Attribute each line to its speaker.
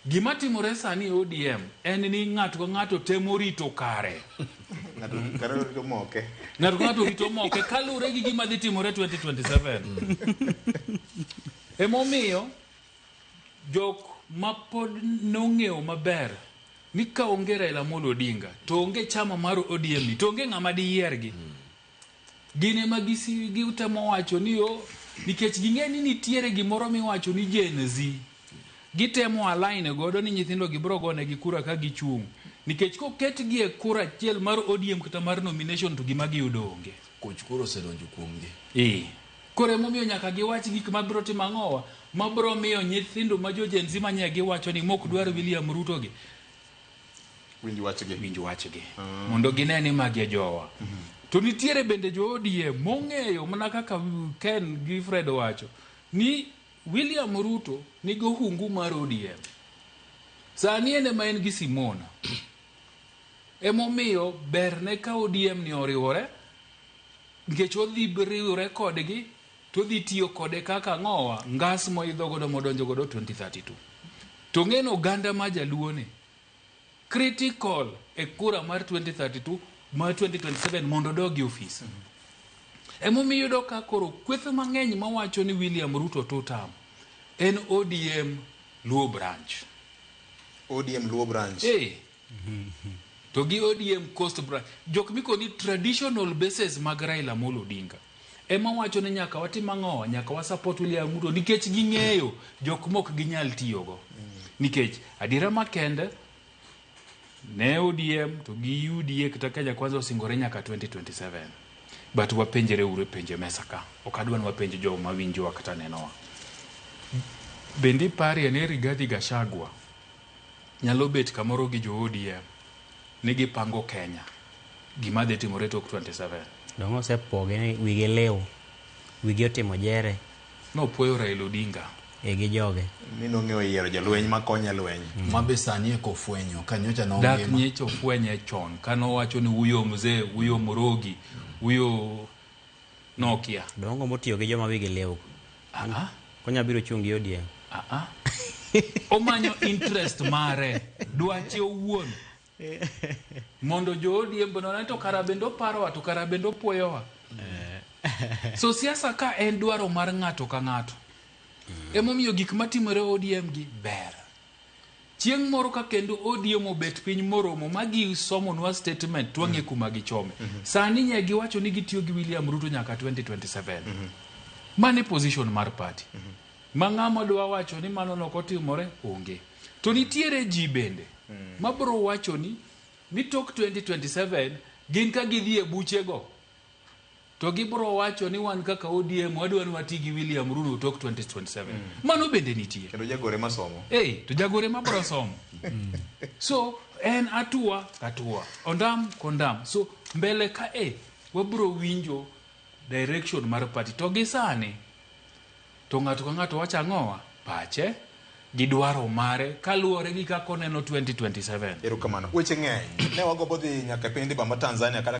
Speaker 1: Gima timore sani e ODM en ni ng'ato ka ng'ato temo rito kare.
Speaker 2: Ng'ato kare rito moke.
Speaker 1: Ng'ato ka ng'ato rito moke kaluwore gi gima dhi timore 2027. Emomiyo jok ma pod nong'eyo maber ni ka onge Raila Amolo Odinga to onge chama mar ODM ni to onge ng'ama diyiergi. Gin ema gisi gitemo wacho ni o nikech ging'e ni nitiere gimoro miwacho ni Gen Z. Gitemo align godo ni nyithindo gi biro gonegi kura ka gichung'. Nikech koketgi e kura achiel mar ODM kata mar nomination to gima giyudo onge.
Speaker 3: Koch koro osedonjo kuomgi.
Speaker 1: Ee. Koro emomiyo nyaka giwach gik mabiro timo ang'owa? Mabiro miyo nyithindo ma jo Gen Z manye giwacho ni mok dwar William Ruto gi
Speaker 2: Winj wachgi.
Speaker 1: Winj wachgi. Mondo gine ni magi e jowa. To nitiere bende jo ODM mong'eyo mana kaka Ken gi Fred owacho ni William Ruto nigi ohungu mar ODM. Sani en ema en gi Simona. Emomiyo berne ka ODM ni oriwore nikech odhi riwore kodgi to odhi tiyo kode kaka ang'owa ngas moidho godo modonjo godo 2032. To ng'e ni oganda ma jaluo ni critical e kura mar 2032 mar 2027 mondo odog e ofis. Emomiyo iyudo ka koro kweth mang'eny mawacho ni William Ruto two term en ODM Luo branch.
Speaker 2: ODM Luo branch.
Speaker 1: Eh. To gi ODM Coast branch. Jok mikoni traditional bases mag Raila Amolo Odinga ema wacho ni nyaka watim ang'o? Nyaka wa support William Ruto nikech ging'eyo jok mok ginyal tiyogo. Nikech adiera makende ne ODM to gi UDA kata Kenya Kwanza osingore nyaka 2027. But wapenjre uru e penjo e mesa ka. Ok adwa ni wapenj joma winjowa kata nenowa. Bende iparie ni Rigathi Gachagua nyalo bet kamoro gi jo ODM ni gipango Kenya gima dhi timore tok 27.
Speaker 4: Donge osepoge ni wigi liw, wigi otimo jere.
Speaker 1: Nopuoyo Raila Odinga.
Speaker 4: E gi joge.
Speaker 2: Ni nong'eyo yiero jolweny makonye lweny.
Speaker 3: Ma be sani eka ofwenyo ka nyocha
Speaker 1: Dak
Speaker 3: nongima.
Speaker 1: nyicha ofwenye chon ka nowacho ni huyo mzee, huyo mrogi, huyo Nokia.
Speaker 4: Dongo motiyo gi joma wigi liw.
Speaker 1: Ah,
Speaker 4: Konya biro chung' gi ODM.
Speaker 1: ah, ah. Omanyo interest mare, dwache owuon. Mondo jo ODM bende one to kara bende oparowa to kara bende opuoyowa. So siasa ka en dwaro mar ng'ato ka ng'ato. Emomiyo gik matimore ODM gi ber. Chieng' moro ka kendo ODM obet piny moromo ma gisomonwa statement to wang'e kuma gichome. Sani nye giwacho ni gitiyo gi William Ruto nyaka 2027. Mano e position mar party. Ma ng'ama dwa wacho ni mano nok otimore onge. To nitiere ji bende mabro wacho ni tok 2027 gin ka gidhi e buchego to gibro wacho ni wan kaka ODM wadwa ni wati gi William Ruto tok 2027. Mano bende nitie.
Speaker 2: Kendo jagore masomo.
Speaker 1: Hey, to jagore mabro somo. So en atua katua, ondam kondam. So mbele ka e wabro winjo direction mar party to gi sani to ng'ato ka ng'ato wacho ang'owa pache gi dwaro mare kaluwore gi kaka oneno 2027.
Speaker 2: Erokamano. Weche ng'eny. Ne wagombo dhi nyaka e piny Dhiba ma Tanzania kata